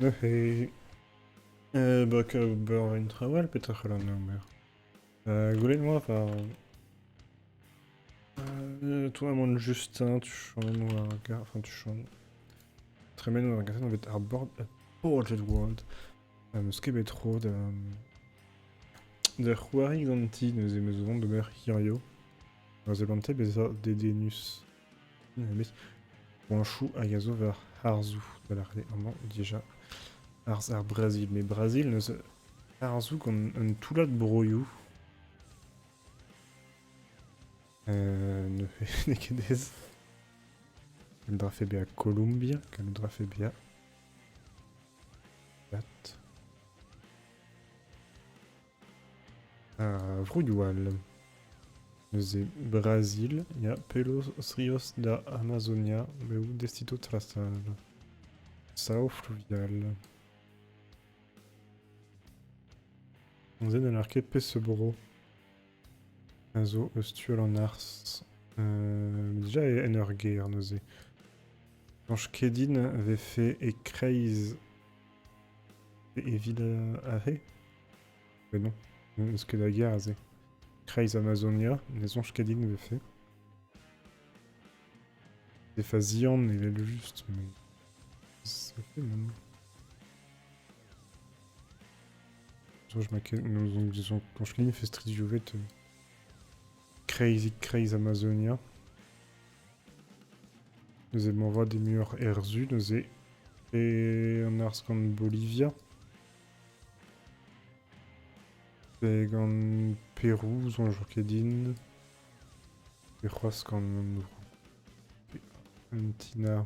Neuze... ba ober un traoù all, petra c'hallan ober? Gwelet 'moa war... Tournamant Justin, tu chom war ar gar... Enfin, tu chom... Tremen war ar gazetenn anvet ar Board... Boarded World. 'Meus ket bet tro da... da c'hoari ganti neuze 'meus vont d'ober hirio. War seblante bezañ dedennus. Met poañchoù hag a zo war harzoù da lâret eo amañ dija harz ar Brazil. Met Brazil neuze harzoù gant un toullad broioù. Neuze n'eo ket aes. Gallout a rafe bezañ Kolombia, gallout a rafe bezañ Dat. Vroioù all. Neuze Brazil, ya, pelos rios da Amazonia, meu destito trasal. Sao fluvial. Neuze ne lâr ket peseurt bro a zo eus tu all an arz. Déjà en ur gêr neuze. Soñj ket din vefe e-kreiz evit aze. Mais non, n'eus ket a gêr aze. Kreiz Amazonia, ne soñj ket din vefe. Des fazian evel just, mais ça fait même. Soñj ma ket, soñj ket din fait strizhioù Kreizik kreiz Amazonia. Neuze moarvat eo muioc'h er su neuze e an arz gant Bolivia. Pe gant Perou, soñj ket din. Pe c'hoazh gant Argentina.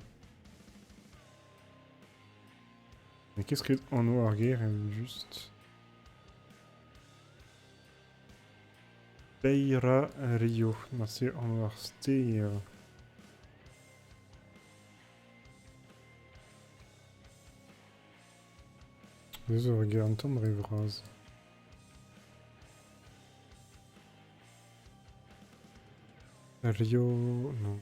Mais qu'est-ce que anv ar gêr just? Beira Rio, marse anv ar stêr. Neuze ur gêr un tamm re vras. Rio... non.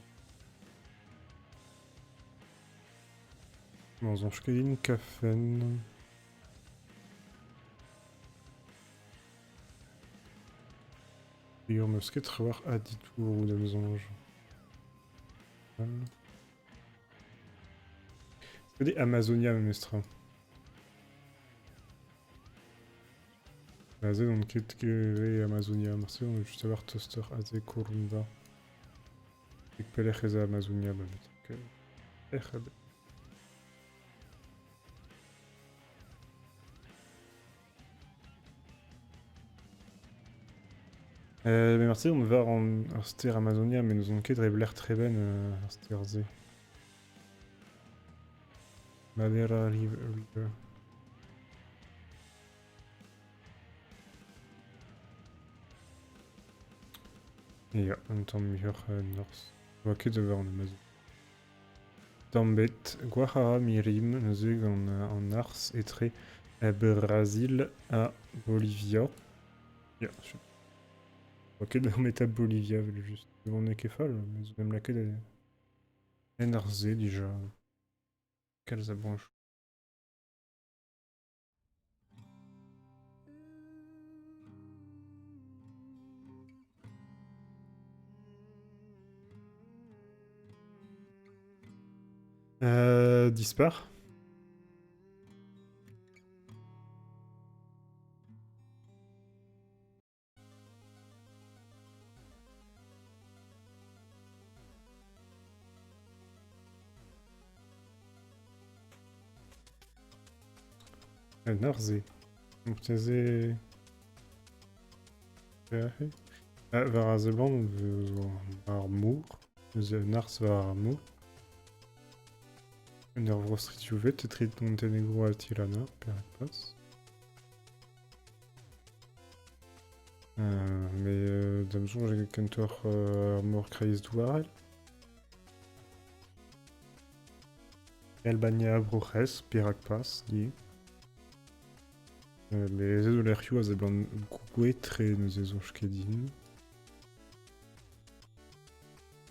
Bon, soñj ket din kafen. Peogwir 'meus ket trawalc'h a ditouroù da'm soñj. C'est des Amazonia memestra. Aze n'on ket re Amazonia. Marse on just avoir toaster aze Corumba. Ek pelec'h ez a Amazonia ba met. Ec'h Mais marse on war an ar stêr Amazonia met n'ouzon ket dre belec'h tremen ar stêr-se. Madeira River. Ya, un tamm muioc'h norzh. Oa ket da war an Amazon. Tamm bet Guajara Mirim neuze gant an arz etre Brazil ha Bolivia. Ya, Oa ket d'an eta Bolivia evel-just. On n'eo ket fall, mais zo em lakaet en arz-se dija. Kalz a branch. Dispar. Un arze. Marteze... War a seblant zo ar mor. Neuze un arz war ar mor. Un ur vro strizhioù-vet etre Montenegro ha Tirana, perak pas. Mais da'm soñj eo kentoc'h ar mor kreizdouarel. Albania, Bro-C'hres, perak pas, ivez. Mais se zo lec'hioù a seblant gouez-tre neuze soñj ket din.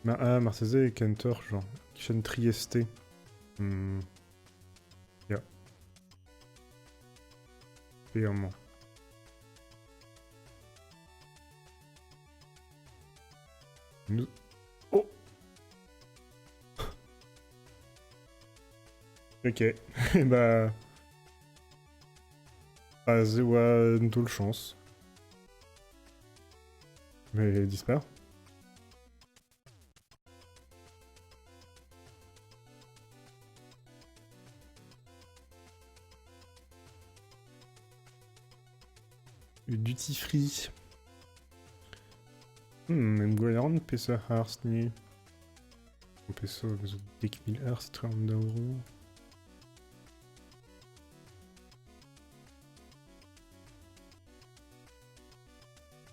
Ma, ah, marteze eo kentoc'h, genre, kichen Trieste. Hmm. Ya. pe amañ. Nous... Oh! Ok, bah... Aze oa un taol chañs. Mais dispar. Duty free. Em gwell a ran peseurt arz ni. Peseurt zo 10 000 arz tre an daou euro.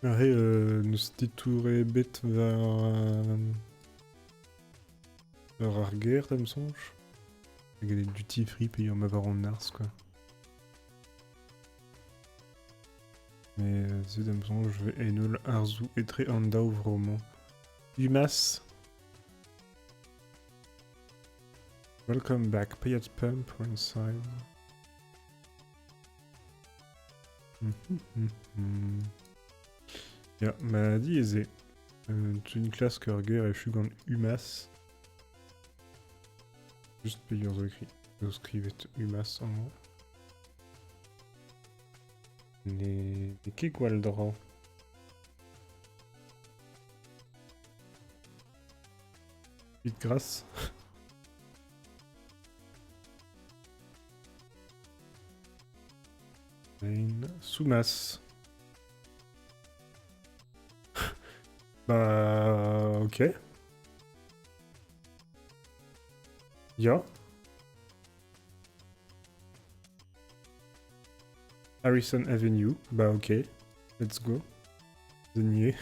Aze n'eus titour ebet war, war ar gêr da'm soñj. Hag e duty free peogwir ma war an arz quoi. Mais se da'm soñj je vais en holl arzoù etre an daou vro-mañ. UMass. Welcome back, pay at pump or inside. Ya, ma diaes eo. Un klask ur ger echu gant UMass. Just peogwir zo écrit. Zo skrivet UMass amañ. N'eo ket gwall dra. Vite grâce. Soumas. Bah, ok. Ya. Harrison Avenue. Bah, ok. Let's go. Zenier.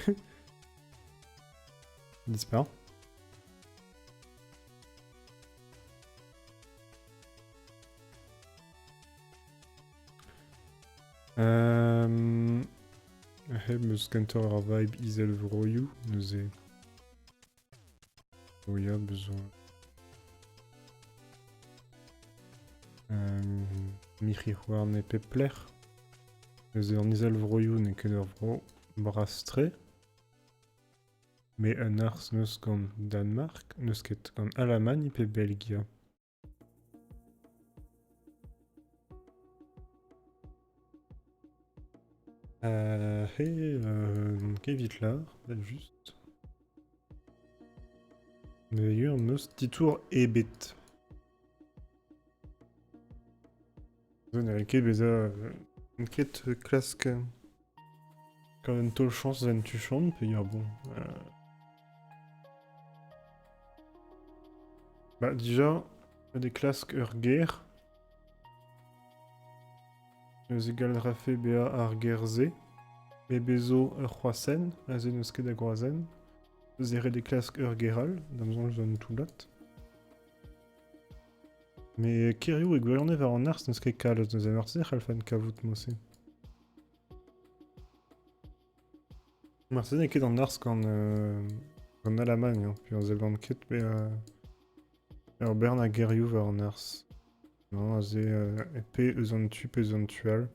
Dispar. He meus kentoc'h ar vibe izelvroioù neuze. Oh ya, besoin. Mirc'hi-houarn e pep lec'h. Neuze an izelvroioù n'eo ket ur vro bras-tre. Met un arz n'eus gant Danmark, n'eus ket gant Alamagn pe Belgia. He, ket lar, just. D'ailleurs, meus titour ebet. N'hall ket bezañ ket klask gant un taol chañs en tuchant peogwir bon. Bah déjà, des klask ur ger. Neuze gall rafe bezañ ar ger-se. Me bezo ur c'hroazenn, aze n'eus ket a groazenn. Neuze ret eo klask ur ger all, da'm soñj zo un toullad. Met kêrioù e gwirionez war an arz n'eus ket kalz, neuze marteze e c'hallfen kavout mod-se. Marteze n'eo ket an arz gant, gant Alamagn, hein, peogwir ne seblant ket bezañ ur bern a gerioù war an arz. Non, aze pe eus an tu pe eus an tu all.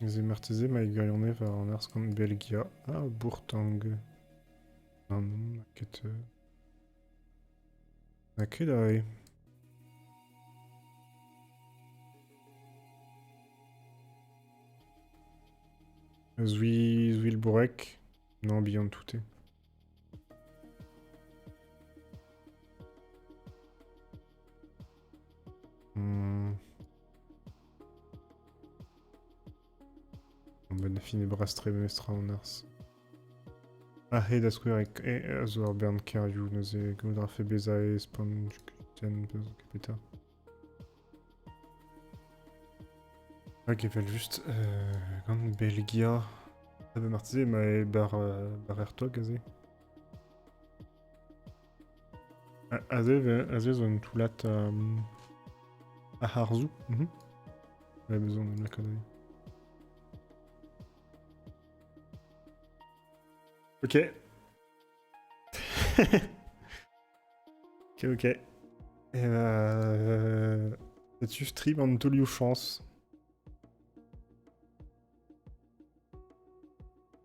Neuze marteze ma e gwirionez war an arz gant Belgia. Ah, Bourtang. Non, non, n'a ket... N'a ket aze. Zwi, Zwilbourek. Non, bihan tout eo. Bon, fin e brastre memestra an arz. Ahe da skouer e, a zo ar bern kêrioù neuze gallout a rafe bezañ e Spanguten petra. Hag evel just gant Belgia. Ah bah marteze emañ bar, bar Hertog aze. Aze, aze zo un toullad a harzoù. Mm -hmm. besoin de la connerie. Ok. Ok, ok. Et bah, là-dessus, stream an taolioù chañs.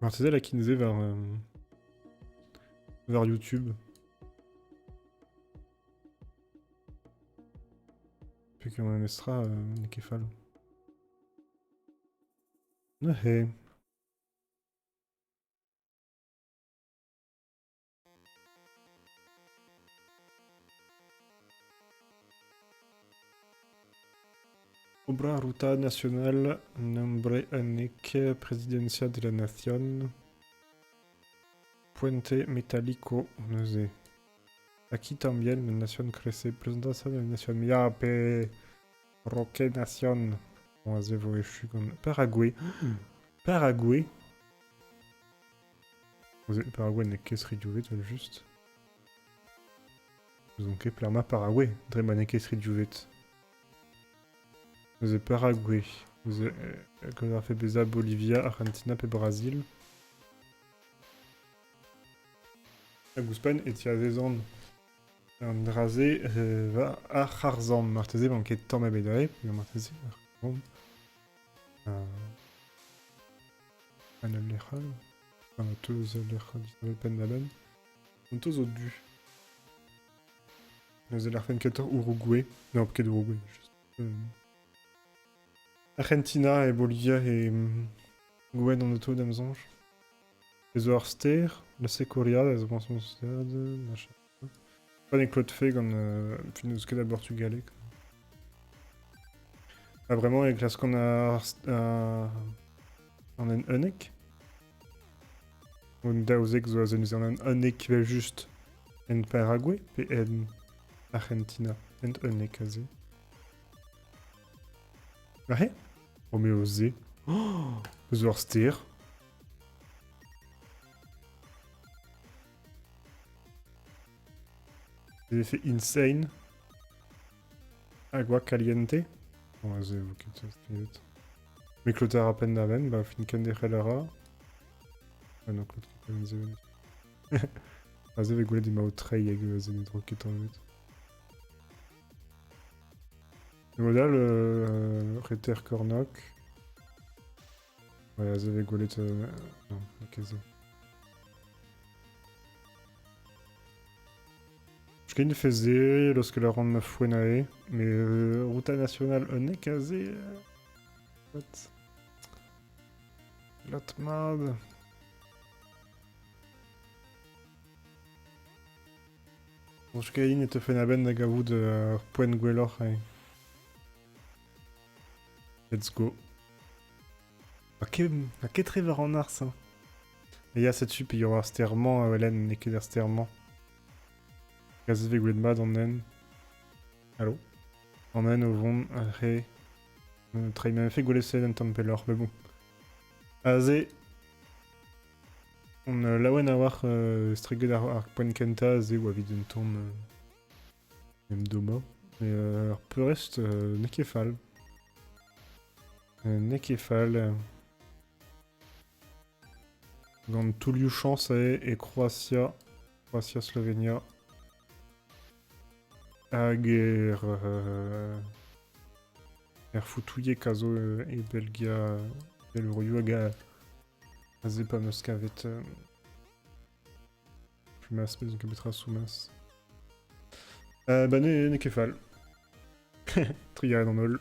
Marteze la kinze war, euh, war YouTube. Pe an mestra euh, n'eo ket fall. Neuze. Obra Ruta Nacional Nombre Unique Presidencia de la Nación Puente Metálico neuze. Aquí también la nación crece. Presentación de la nación. Ya, pe... Roque Nación. Bon, aze vo echu gant Paraguay. Paraguay. Paraguay n'eo ket sridiouvet, vel just. N'ouzon ket pelec'h emañ Paraguay, dre ma n'eo ket sridiouvet. Neuze Paraguay. Neuze, gant ar fait bezañ Bolivia, Argentina pe Brasil. Hag ouzhpenn e tiazezan an dra-se war ar c'harzhamm. Marteze 'emañ ket tamm ebet aze, peogwir marteze ar c'harzhamm en ul lec'h all. Enfin, teus ul lec'h disheñvel penn-da-benn. An teus zo du. Neuze lec'h kentoc'h Uruguay. Non, ket Uruguay, juste. Argentina e Bolivia e gouenn an auto da'm soñj. Ez zo ar stêr, la Sequoia, da zo machin. Pas des Claude Fay gant euh, n'eus ket a bortugalek. Ah, vraiment, e klaskont ar, ar, an en unnek. Un daouzek zo aze neuze an unnek vel just en Paraguay pe en Argentina. En unnek aze. Ahe Oh mais osé. Oh, zo ar stêr. Des effets insane. Agua caliente. Bon, aze vo ket skrivet. Mais Clotaire a penn da benn, ba fin kenderc'hel a ra. Ah non, Claude ket penn zeven. Aze vez gwelet emañ o treiñ hag aze ne dro ket tamm ebet. Le modal, euh, Reter Kornok. Ouais, aze vez gwelet... Euh, non, n'eo ket se. Je faisait lorsque la rend ma fouenae, mais euh, Ruta Nacional unnek aze... What? Lot mad. Soñj ket din e teufen a-benn da gavout ur poent gwelloc'h. Eh. Let's go. Ha ket, ha ket tre war an arz. Hein. E ya, setu peogwir ar stêr-mañ a welen n'eo ket ar stêr-mañ. Kaset vez gwelet mat an hent. Allo? An hent o vont re... Treiñ ma fait gwelet un tamm pelloc'h, mais bon. Aze, on laouen a-walc'h estreget ar poent kentañ aze oa evit un tamm em dommañ. Mais ar peurrest n'eo ket fall. N'eo ket fall. Gant toulioù chañs eo e Kroatia, Kroatia, Slovenia. Hag er, er foutouilhek a zo e Belgia, Belvroioù hag aze pa 'meus kavet Plumas, mais ket petra soumas. Bah n'eo ket fall. Trugarez d'an holl.